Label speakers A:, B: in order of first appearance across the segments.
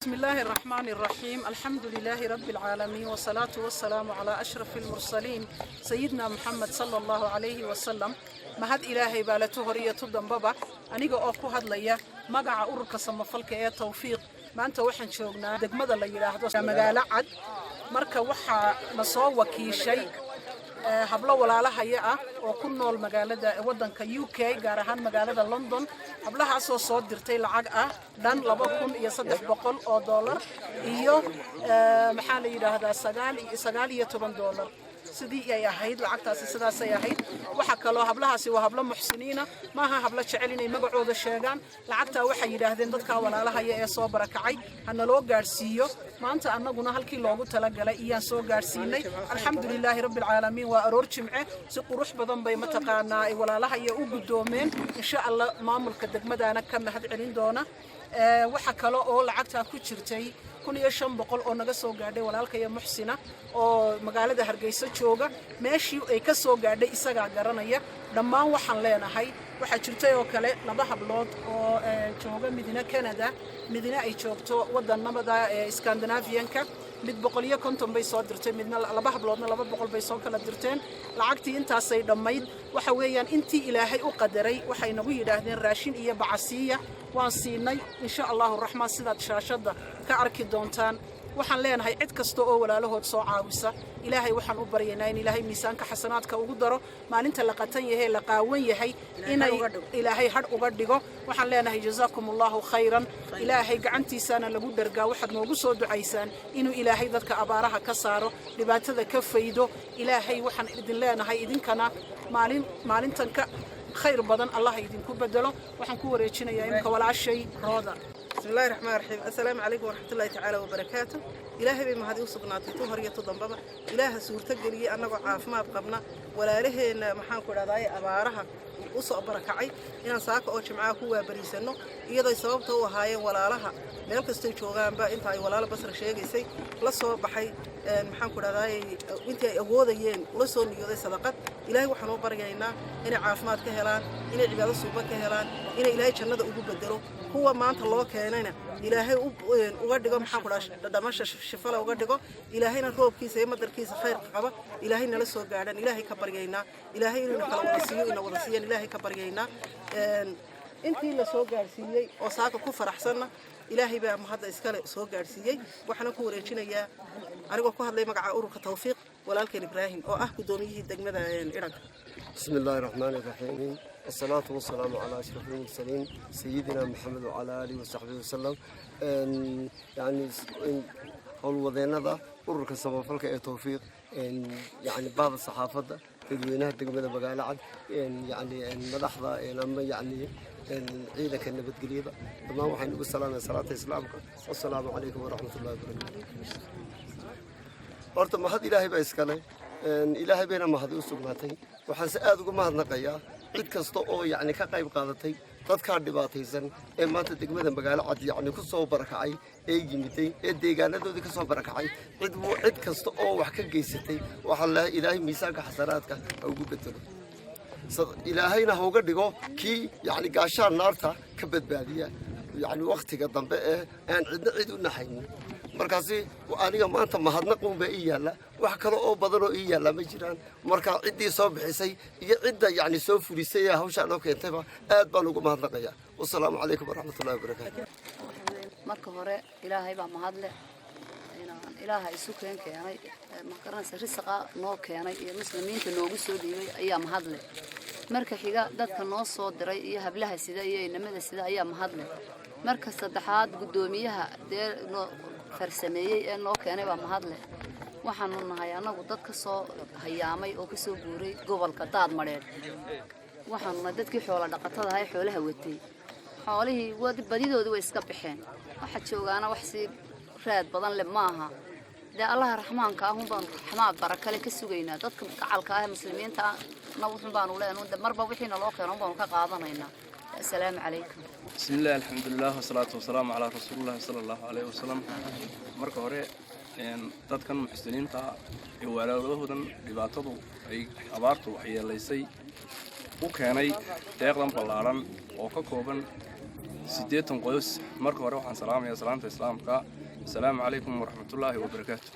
A: بسم الله الرحمن الرحيم، الحمد لله رب العالمين، والصلاة والسلام على أشرف المرسلين سيدنا محمد صلى الله عليه وسلم. Mahad Ilaahay baa la tuhoriyo tu dambaba. Aniga oo ku hadlaya magaca ururka samafalka ee Tawfiiq, maanta waxaan joognaa degmada la yidhaahdo Magaalo Cad. Marka waxaa na soo wakiishay hablo walaalahaya ah oo ku nool magaalada waddanka UK, gaar ahaan magaalada London. Hablahaasoo soo dirtay lacag ah dhan 2300 oo dollar iyo maxaa la yidhaahdaa, $19. Sidii ay ahayd lacagtaasi sidaasay ahayd. Waxaa kaloo hablahaasi waa hablo muxsiniina, maaha hablo jecel inay magacooda sheegaan. Lacagtaa waxay yidhaahdeen dadkaa walaalahaya ee soo barakacay ha naloo gaadhsiiyo. Maanta annaguna halkii loogu talagalay iyaan soo gaadhsiinay. Alxamdulilaahi rabbi alcaalamiin. Waa aroor Jimce, si qurux badan bay mataqaanaa ay walaalahaya u guddoomeen. Insha Allah maamulka degmadaana ka mahad celin doona. Waxa kale oo lacagtaa ku jirtay 1500 oo naga soo gaadhay walaalkaya muxsina oo magaalada Hargeysa jooga. Meeshii ay ka soo gaadhay isagaa garanaya. Dhammaan waxaan leenahay, waxaa jirtay oo kale laba hablood oo jooga, midna Canada, midna ay joogto waddanamada Scandinavianka. Mid 150 bay soo dirtay, midna laba habloodna 200 bay soo kala dirteen. Lacagtii intaasay dhammayd. Waxa weeyaan intii Ilaahay u qadaray. Waxay nagu yidhaahdeen raashin iyo bacasiiya, waan siinay, insha Allahu raxmaan, sidaad shaashadda ka arki doontaan. Waxaan leenahay cid kasta oo walaalahood soo caawisa, Ilaahay waxaan u baryaynaa in Ilaahay miisaanka xasanaadka ugu daro. Maalinta la qatan yahay, la qaawan yahay, inay Ilaahay hadh uga dhigo. Waxaan leenahay jazaakum Allahu khayran. Ilaahay gacantiisaana lagu dhargaa. Waxaad noogu soo ducaysaan inuu Ilaahay dadka abaaraha ka saaro, dhibaatada ka faydo. Ilaahay waxaan idin leenahay idinkana maalin maalintan ka khayr badan Allah idinku bedelo. Waxaan ku wareejinayaa imka walaashay Rooda.
B: بسم الله الرحمن الرحيم، السلام عليكم ورحمة الله تعالى وبركاته. Ilaahay bay mahadi u sugnaatay tu hor iyo tu dambaba. Ilaaha suurto geliyey annagoo caafimaad qabna walaalaheenna, maxaan ku idhahdaay, abaaraha u soo barakacay inaan saaka oo Jimcaha ku waabariisanno, iyadoo sababta u ahaayeen walaalaha meel kastoy joogaanba inta ay walaalo Basra sheegaysay la soo baxay, maxaan ku idhahdaay, intii ay awoodayeen ula soo niyooday sadaqad. Ilaahay waxaan u baryaynaa inay caafimaad ka helaan, inay cibaado suuban ka helaan, inay Ilaahay jannada ugu bedelo. Kuwa maanta loo keenayna Ilaahay uga dhigo, maxaan ku dhaha, dhadhamasha shifala uga dhigo. Ilaahayna roobkiisa iyo madarkiisa khayrka qaba Ilaahay nala soo gaadhan. Ilaahay ka baryaynaa Ilaahay inuu kala wada siiyo, ina wada siiyaan. Ilaahay ka baryaynaa intii la soo gaadhsiiyey oo saaka ku faraxsanna. Ilaahay baa mahadda iskale soo gaadhsiiyey. Waxaana ku wareejinayaa, anigoo ku hadlay magaca ururka Tawfiiq, walaalkeen Ibraahim oo ah guddoomiyihii degmada Idhanka.
C: بسم الله الرحمن الرحيم، الصلاة والسلام على أشرف المرسلين سيدنا محمد وعلى آله وصحبه وسلم. يعني howlwadeenada ururka samafalka ee Towfiiq, yani bahda saxaafadda, dadweynaha degmada Magaalo Cad, yani madaxda ama yani ciidanka nabadgelyada, dhammaan waxaan ugu salaamaya salaata islaamka: assalaamu calaykum waraxmat ullahi wabarakaatu. Horta mahad Ilaahay baa iskale, Ilaahay bayna mahadi u sugnaatay. Waxaanse aada uga mahadnaqayaa cid kasta oo yacni ka qayb qaadatay dadkaa dhibaataysan ee maanta degmada Magaalo Cad yacni ku soo barakacay ee yimiday ee deegaanadoodii ka soo barakacay. Cid kasta oo wax ka geysatay waxaa leeyahay Ilaahay miisaanka xasanaadka ha ugu bedelo, Ilaahayna ha uga dhigo kii yacni gaashaan naarta ka badbaadiya, yacni wakhtiga dambe ee aan cidna cid u naxaynin. Markaasi aniga maanta mahadnaq uunbaa ii yaalla, wax kale oo badan oo ii yaalla ma jiraan. Marka ciddii soo bixisay iyo cidda yacni soo fulisay ee hawshaa noo keentayba aad baan ugu mahadnaqayaa. Wasalaamu calaykum waraxmatullahi wabarakaatu.
D: Marka hore Ilaahay baa mahadle inaan Ilaaha isu keenay, makaranaysa, risaqa noo keenay iyo muslimiinta noogu soo dhiibay ayaa mahadle. Marka xiga dadka noo soo diray iyo hablaha sida iyo inamada sida ayaa mahadle. Marka saddexaad guddoomiyaha dee noo farsameeyey ee noo keenay baa mahadle. Waxaanu nahay annagu dad ka soo hayaamay oo kasoo guuray gobolka Daadmadheedh. Waxaanu nahay dadkii xoola dhaqatada ahaa ee xoolaha watay. Xoolihii badidoodii way iska baxeen, waxa joogaana wax sii raad badan leh maaha. Dee Allaha raxmaanka ah unbaanu raxmaad barakale ka sugaynaa. Dadka gacalka ah ee muslimiinta ah na wuxun baanu leenahay marba wixiina loo keeno unbaanu ka qaadanaynaa. Assalaamu calaykum.
E: بسم الله، الحمد لله، والصلاة والسلام على رسول الله صلى الله عليه وسلم. Marka hore dadkan muxsiniinta ah ee walaalahoodan dhibaatadu ay abaartu waxyeelaysay u keenay deeqdan ballaaran oo ka kooban 80 qoys. Marka hore waxaan salaamayaa salaamta Islaamka: asalaamu calaykum waraxmatullaahi wabarakaatu.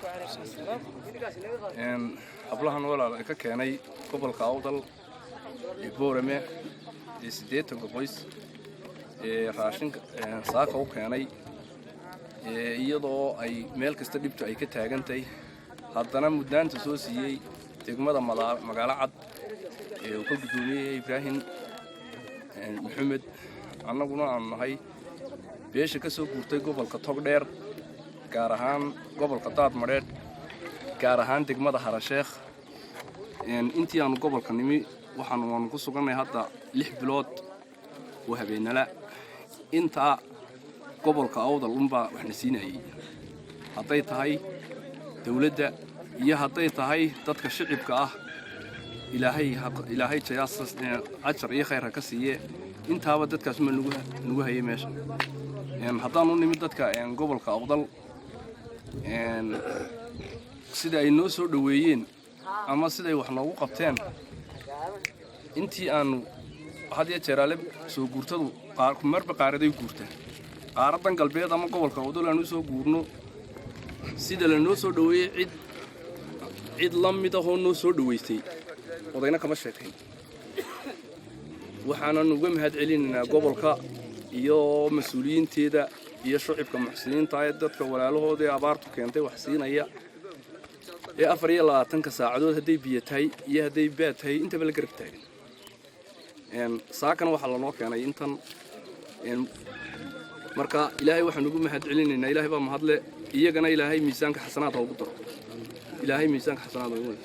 E: Hablahan walaal ka keenay gobolka Awdal ee Boorame ee 80-ka qoys ee raashinka saaka u keenay, iyadoo ay meel kasta dhibtu ay ka taagantahay, haddana mudnaanta soo siiyey degmada Magaalo Cad ee uu ka guddoomiyey Ibraahim Maxamed. Annaguna aanu nahay beesha ka soo guurtay gobolka Togdheer, gaar ahaan gobolka Daadmadheedh, gaar ahaan degmada Harasheekh. Intii aanu gobolka nimi waxaanu waanu ku sugannay hadda 6 bilood oo habeenala. Intaa gobolka Awdal unbaa waxna siinayey, hadday tahay dawladda iyo hadday tahay dadka shicibka ah. Ilaahay Ilaahay jayaas ajar iyo khayr ha ka siiye. Intaaba dadkaas ma nagu hayay meesha. Haddaan u nimid dadka gobolka Awdal, sida ay noo soo dhoweeyeen ama siday wax noogu qabteen, intii aanu had iyo jeeraale soo guurtadu marba qaaraday guurtaa, qaaradan galbeed ama gobolka Awdal aan u soo guurno, sida la noo soo dhoweeyey cid la mid ahoo noo soo dhoweystay odayna kama sheekayn. Waxaanan uga mahad celinaynaa gobolka iyo mas-uuliyiinteeda iyo shucibka muxsiniinta ee dadka walaalahooda ee abaartu keentay wax siinaya, ee 24-ka saacadood hadday biyo tahay iyo hadday baad tahay intaba la garab taagan. Saakana waxaa lanoo keenay intan. Marka Ilaahay waxaan ugu mahad celinaynaa, Ilaahay baa mahadle. Iyagana Ilaahay miisaanka xasanaad ha ugu daro. Ilaahay miisaanka xasanaad ha ugu daro.